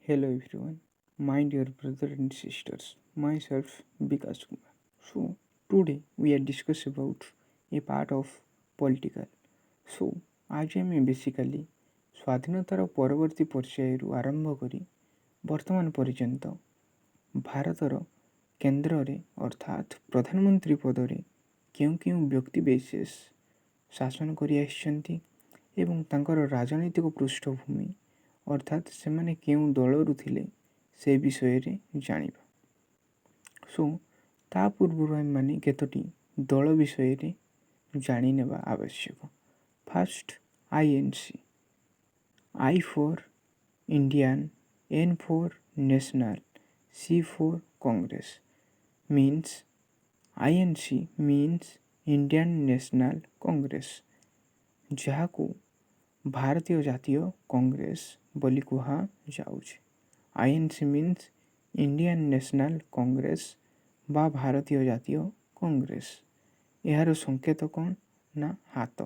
Hello everyone, my dear brother and sisters, myself Bikash Kumar. So today we are discuss about a part of political. So ଆଜି ଆମେ basically ସ୍ୱାଧୀନତାର ପରବର୍ତ୍ତୀ ପର୍ଯ୍ୟାୟରୁ ଆରମ୍ଭ କରି ବର୍ତ୍ତମାନ ପର୍ଯ୍ୟନ୍ତ ଭାରତର କେନ୍ଦ୍ରରେ ଅର୍ଥାତ୍ ପ୍ରଧାନମନ୍ତ୍ରୀ ପଦରେ କେଉଁ କେଉଁ ବ୍ୟକ୍ତି ବିଶେଷ ଶାସନ କରି ଆସିଛନ୍ତି ଏବଂ ତାଙ୍କର ରାଜନୈତିକ ପୃଷ୍ଠଭୂମି ଅର୍ଥାତ୍ ସେମାନେ କେଉଁ ଦଳରୁ ଥିଲେ ସେ ବିଷୟରେ ଜାଣିବା। ସୋ ତା ପୂର୍ବରୁ ଆମେମାନେ କେତୋଟି ଦଳ ବିଷୟରେ ଜାଣିନେବା ଆବଶ୍ୟକ। First INC, I for Indian, N for National, C for Congress. Means INC means Indian National Congress, ଯାହାକୁ ଭାରତୀୟ ଜାତୀୟ କଂଗ୍ରେସ ବୋଲି କୁହାଯାଉଛି। INC means Indian National Congress ବା ଭାରତୀୟ ଜାତୀୟ କଂଗ୍ରେସ। ଏହାର ସଂକେତ କ'ଣ ନା ହାତ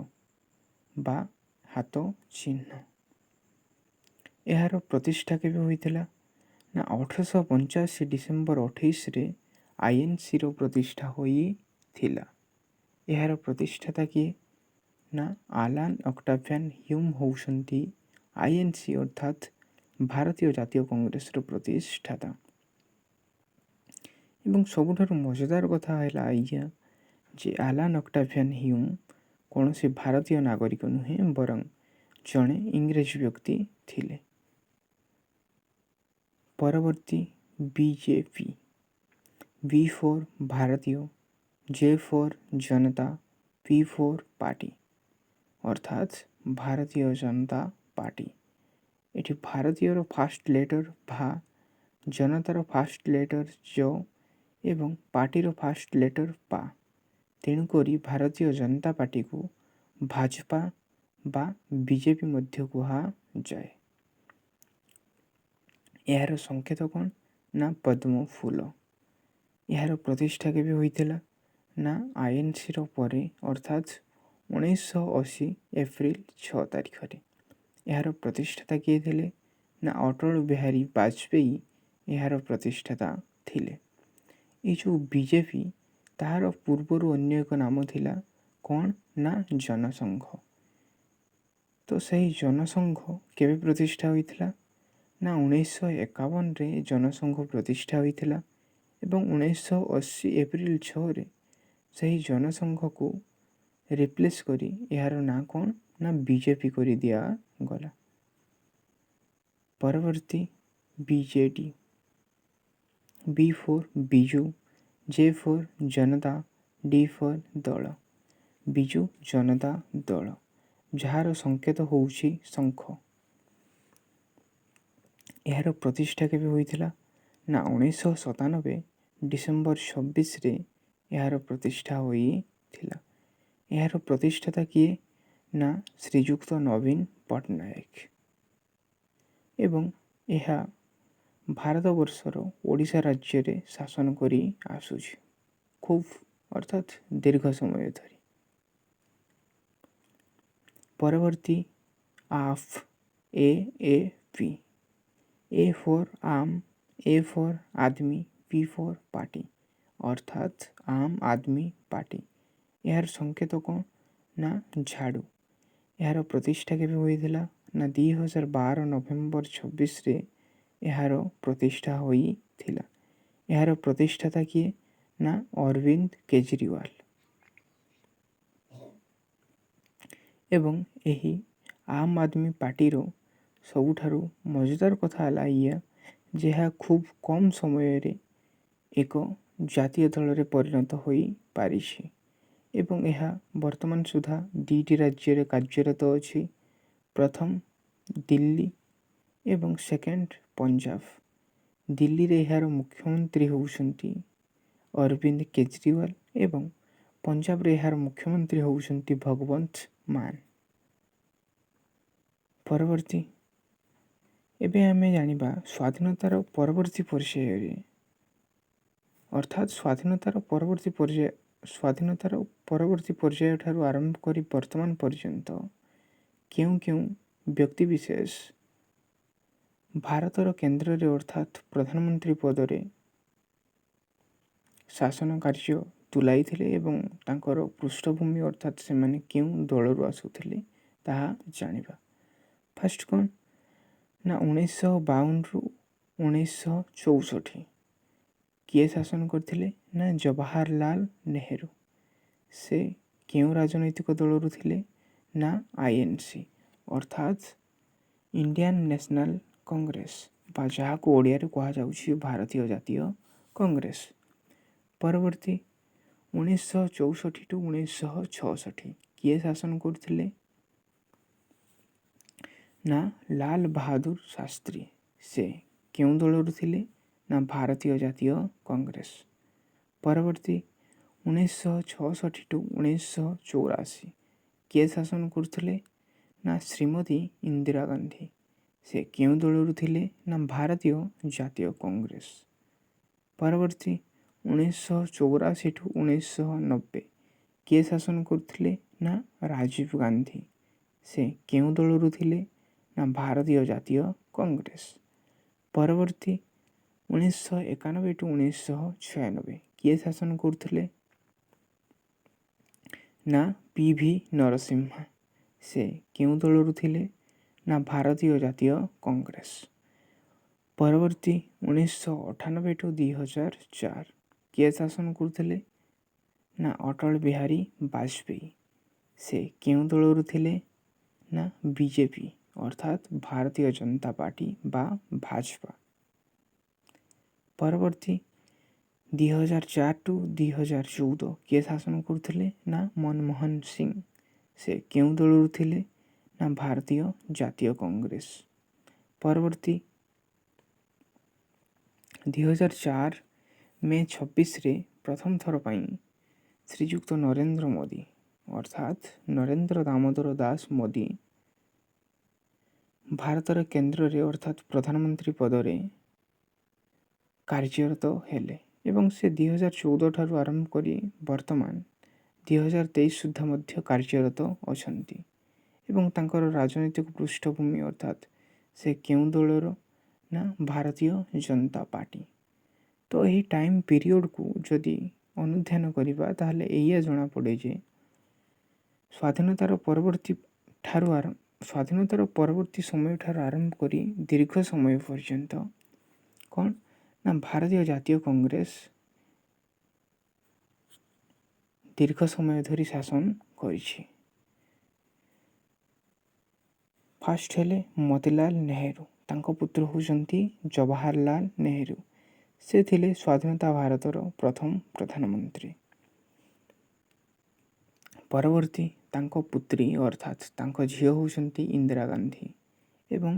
ବା ହାତ ଚିହ୍ନ। ଏହାର ପ୍ରତିଷ୍ଠା କେବେ ହୋଇଥିଲା ନା 1885 ଡିସେମ୍ବର 28ରେ ଆଇଏନ୍ସିର ପ୍ରତିଷ୍ଠା ହୋଇଥିଲା। ଏହାର ପ୍ରତିଷ୍ଠାତା କିଏ ନା ଆଲାନ୍ ଅକ୍ଟାଭିଆନ୍ ହ୍ୟୁମ୍ ହେଉଛନ୍ତି ଆଇଏନ୍ସି ଅର୍ଥାତ୍ ଭାରତୀୟ ଜାତୀୟ କଂଗ୍ରେସର ପ୍ରତିଷ୍ଠାତା। ଏବଂ ସବୁଠାରୁ ମଜାଦାର କଥା ହେଲା ଏଇଆ ଯେ ଆଲାନ୍ ଅକ୍ଟାଭିଆନ୍ ହ୍ୟୁମ୍ କୌଣସି ଭାରତୀୟ ନାଗରିକ ନୁହେଁ, ବରଂ ଜଣେ ଇଂରେଜ ବ୍ୟକ୍ତି ଥିଲେ। ପରବର୍ତ୍ତୀ ବିଜେପି, ବି ଫୋର୍ ଭାରତୀୟ, ଜେ ଫୋର୍ ଜନତା, ପି ଫୋର୍ ପାର୍ଟି, ଅର୍ଥାତ୍ ଭାରତୀୟ ଜନତା ପାର୍ଟି। ଏଠି ଭାରତୀୟର ଫାଷ୍ଟ ଲେଟର୍ ଭା, ଜନତାର ଫାଷ୍ଟ ଲେଟର୍ ଜ ଏବଂ ପାର୍ଟିର ଫାଷ୍ଟ ଲେଟର୍ ପା। ତେଣୁକରି ଭାରତୀୟ ଜନତା ପାର୍ଟିକୁ ଭାଜପା ବା ବିଜେପି ମଧ୍ୟ କୁହାଯାଏ। ଏହାର ସଂକେତ କ'ଣ ନା ପଦ୍ମ ଫୁଲ। ଏହାର ପ୍ରତିଷ୍ଠା କେବେ ହୋଇଥିଲା ନା ଆଇଏନ୍ସିର ପରେ ଅର୍ଥାତ୍ 1980 ଏପ୍ରିଲ 6 ତାରିଖରେ। ଏହାର ପ୍ରତିଷ୍ଠାତା କିଏ ଥିଲେ ନା ଅଟଳ ବିହାରୀ ବାଜପେୟୀ ଏହାର ପ୍ରତିଷ୍ଠାତା ଥିଲେ। ଏଇ ଯେଉଁ ବିଜେପି, ତାହାର ପୂର୍ବରୁ ଅନ୍ୟ ଏକ ନାମ ଥିଲା କ'ଣ ନା ଜନସଂଘ। ତ ସେହି ଜନସଂଘ କେବେ ପ୍ରତିଷ୍ଠା ହୋଇଥିଲା ନା 1951ରେ ଜନସଂଘ ପ୍ରତିଷ୍ଠା ହୋଇଥିଲା ଏବଂ 1980 ଏପ୍ରିଲ 6ରେ ସେହି ଜନସଂଘକୁ ରିପ୍ଲେସ୍ କରି ଏହାର ନାଁ କ'ଣ ନା ବିଜେପି କରି ଦିଆଗଲା। ପରବର୍ତ୍ତୀ BJD, B for Biju, J for Janata, D for ଦଳ, ବିଜୁ ଜନତା ଦଳ, ଯାହାର ସଂକେତ ହେଉଛି ଶଙ୍ଖ। ଏହାର ପ୍ରତିଷ୍ଠା କେବେ ହୋଇଥିଲା ନା 1997 ଡିସେମ୍ବର 26ରେ ଏହାର ପ୍ରତିଷ୍ଠା ହୋଇଥିଲା। ଏହାର ପ୍ରତିଷ୍ଠାତା କିଏ ନା ଶ୍ରୀଯୁକ୍ତ ନବୀନ ପଟ୍ଟନାୟକ ଏବଂ ଏହା ଭାରତବର୍ଷର ଓଡ଼ିଶା ରାଜ୍ୟରେ ଶାସନ କରି ଆସୁଛି ଖୁବ୍ ଅର୍ଥାତ୍ ଦୀର୍ଘ ସମୟ ଧରି। ପରବର୍ତ୍ତୀ AAP, A A P, A for Aam, A for Aadmi, P for party, ଅର୍ଥାତ୍ ଆମ୍ ଆଦମୀ ପାର୍ଟି। ଏହାର ସଂକେତ କ'ଣ ନା ଝାଡ଼ୁ। ଏହାର ପ୍ରତିଷ୍ଠା କେବେ ହୋଇଥିଲା ନା 2012 ନଭେମ୍ବର 26ରେ ଏହାର ପ୍ରତିଷ୍ଠା ହୋଇଥିଲା। ଏହାର ପ୍ରତିଷ୍ଠାତା କିଏ ନା ଅରବିନ୍ଦ କେଜରିୱାଲ। ଏବଂ ଏହି ଆମ୍ ଆଦମୀ ପାର୍ଟିର ସବୁଠାରୁ ମଜାଦାର କଥା ହେଲା ଏଇଆ ଯେ ଏହା ଖୁବ୍ କମ୍ ସମୟରେ ଏକ ଜାତୀୟ ଦଳରେ ପରିଣତ ହୋଇପାରିଛି ଏବଂ ଏହା ବର୍ତ୍ତମାନ ସୁଦ୍ଧା 2ଟି ରାଜ୍ୟରେ କାର୍ଯ୍ୟରତ ଅଛି। ପ୍ରଥମ ଦିଲ୍ଲୀ ଏବଂ ସେକେଣ୍ଡ ପଞ୍ଜାବ। ଦିଲ୍ଲୀରେ ଏହାର ମୁଖ୍ୟମନ୍ତ୍ରୀ ହେଉଛନ୍ତି ଅରବିନ୍ଦ କେଜରିୱାଲ ଏବଂ ପଞ୍ଜାବରେ ଏହାର ମୁଖ୍ୟମନ୍ତ୍ରୀ ହେଉଛନ୍ତି ଭଗବନ୍ତ ମାନ। ପରବର୍ତ୍ତୀ ଏବେ ଆମେ ଜାଣିବା ସ୍ୱାଧୀନତାର ପରବର୍ତ୍ତୀ ପର୍ଯ୍ୟାୟରେ ଅର୍ଥାତ୍ ସ୍ୱାଧୀନତାର ପରବର୍ତ୍ତୀ ପର୍ଯ୍ୟାୟ, ସ୍ୱାଧୀନତାର ପରବର୍ତ୍ତୀ ପର୍ଯ୍ୟାୟ ଠାରୁ ଆରମ୍ଭ କରି ବର୍ତ୍ତମାନ ପର୍ଯ୍ୟନ୍ତ କେଉଁ କେଉଁ ବ୍ୟକ୍ତିବିଶେଷ ଭାରତର କେନ୍ଦ୍ରରେ ଅର୍ଥାତ୍ ପ୍ରଧାନମନ୍ତ୍ରୀ ପଦରେ ଶାସନ କାର୍ଯ୍ୟ ତୁଲାଇଥିଲେ ଏବଂ ତାଙ୍କର ପୃଷ୍ଠଭୂମି ଅର୍ଥାତ୍ ସେମାନେ କେଉଁ ଦଳରୁ ଆସୁଥିଲେ ତାହା ଜାଣିବା। ଫାଷ୍ଟ କ'ଣ ନା 1952ରୁ 1964 କିଏ ଶାସନ କରିଥିଲେ ନା ଜବାହରଲାଲ ନେହେରୁ। ସେ କେଉଁ ରାଜନୈତିକ ଦଳରୁ ଥିଲେ ନା ଆଇଏନ୍ସି ଅର୍ଥାତ୍ ଇଣ୍ଡିଆନ୍ ନ୍ୟାସନାଲ୍ କଂଗ୍ରେସ ବା ଯାହାକୁ ଓଡ଼ିଆରେ କୁହାଯାଉଛି ଭାରତୀୟ ଜାତୀୟ କଂଗ୍ରେସ। ପରବର୍ତ୍ତୀ 1964 ଟୁ 1966 କିଏ ଶାସନ କରୁଥିଲେ ନା ଲାଲ ବାହାଦୁର ଶାସ୍ତ୍ରୀ। ସେ କେଉଁ ଦଳରୁ ଥିଲେ ନା ଭାରତୀୟ ଜାତୀୟ କଂଗ୍ରେସ। ପରବର୍ତ୍ତୀ 1966 ଟୁ 1984 କିଏ ଶାସନ କରୁଥିଲେ ନା ଶ୍ରୀମତୀ ଇନ୍ଦିରା ଗାନ୍ଧୀ। ସେ କେଉଁ ଦଳରୁ ଥିଲେ ନା ଭାରତୀୟ ଜାତୀୟ କଂଗ୍ରେସ। ପରବର୍ତ୍ତୀ 1984 ଟୁ 1990 କିଏ ଶାସନ କରୁଥିଲେ ନା ରାଜୀବ ଗାନ୍ଧୀ। ସେ କେଉଁ ଦଳରୁ ଥିଲେ ନା ଭାରତୀୟ ଜାତୀୟ କଂଗ୍ରେସ। ପରବର୍ତ୍ତୀ 1991 ଟୁ 1996 କିଏ ଶାସନ କରୁଥିଲେ ନା ପି ଭି ନରସିଂହା। ସେ କେଉଁ ଦଳରୁ ଥିଲେ ନା ଭାରତୀୟ ଜାତୀୟ କଂଗ୍ରେସ। ପରବର୍ତ୍ତୀ 1998 ଟୁ 2004 କିଏ ଶାସନ କରୁଥିଲେ ନା ଅଟଳ ବିହାରୀ ବାଜପେୟୀ। ସେ କେଉଁ ଦଳରୁ ଥିଲେ ନା ବିଜେପି ଅର୍ଥାତ୍ ଭାରତୀୟ ଜନତା ପାର୍ଟି ବା ଭାଜପା। ପରବର୍ତ୍ତୀ 2004 ଟୁ 2014 କିଏ ଶାସନ କରୁଥିଲେ ନା ମନମୋହନ ସିଂ। ସେ କେଉଁ ଦଳରୁ ଥିଲେ ନା ଭାରତୀୟ ଜାତୀୟ କଂଗ୍ରେସ। ପରବର୍ତ୍ତୀ 2004 ମେ 26ରେ ପ୍ରଥମ ଥର ପାଇଁ ଶ୍ରୀଯୁକ୍ତ ନରେନ୍ଦ୍ର ମୋଦି ଅର୍ଥାତ୍ ନରେନ୍ଦ୍ର ଦାମୋଦର ଦାସ ମୋଦି ଭାରତର କେନ୍ଦ୍ରରେ ଅର୍ଥାତ୍ ପ୍ରଧାନମନ୍ତ୍ରୀ ପଦରେ କାର୍ଯ୍ୟରତ ହେଲେ ଏବଂ ସେ 2014 ଠାରୁ ଆରମ୍ଭ କରି ବର୍ତ୍ତମାନ 2023 ସୁଦ୍ଧା ମଧ୍ୟ କାର୍ଯ୍ୟରତ ଅଛନ୍ତି ଏବଂ ତାଙ୍କର ରାଜନୈତିକ ପୃଷ୍ଠଭୂମି ଅର୍ଥାତ୍ ସେ କେଉଁ ଦଳର ନା ଭାରତୀୟ ଜନତା ପାର୍ଟି। ତ ଏହି ଟାଇମ୍ ପିରିୟଡ଼କୁ ଯଦି ଅନୁଧ୍ୟାନ କରିବା ତାହେଲେ ଏଇଆ ଜଣାପଡ଼େ ଯେ ସ୍ୱାଧୀନତାର ପରବର୍ତ୍ତୀ ସମୟଠାରୁ ଆରମ୍ଭ କରି ଦୀର୍ଘ ସମୟ ପର୍ଯ୍ୟନ୍ତ କ'ଣ ନା ଭାରତୀୟ ଜାତୀୟ କଂଗ୍ରେସ ଦୀର୍ଘ ସମୟ ଧରି ଶାସନ କରିଛି। ଫାଷ୍ଟ ହେଲେ ମୋତିଲାଲ ନେହେରୁ, ତାଙ୍କ ପୁତ୍ର ହେଉଛନ୍ତି ଜବାହରଲାଲ ନେହେରୁ। ସେ ଥିଲେ ସ୍ୱାଧୀନତା ଭାରତର ପ୍ରଥମ ପ୍ରଧାନମନ୍ତ୍ରୀ। ପରବର୍ତ୍ତୀ ତାଙ୍କ ପୁତ୍ରୀ ଅର୍ଥାତ୍ ତାଙ୍କ ଝିଅ ହେଉଛନ୍ତି ଇନ୍ଦିରା ଗାନ୍ଧୀ ଏବଂ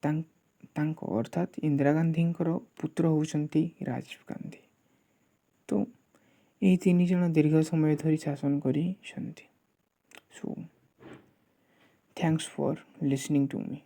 ତାଙ୍କ ଅର୍ଥାତ୍ ଇନ୍ଦିରା ଗାନ୍ଧୀଙ୍କର ପୁତ୍ର ହେଉଛନ୍ତି ରାଜୀବ ଗାନ୍ଧୀ। ତ ଏହି ତିନି ଜଣ ଦୀର୍ଘ ସମୟ ଧରି ଶାସନ କରିଛନ୍ତି। So thanks for listening to me.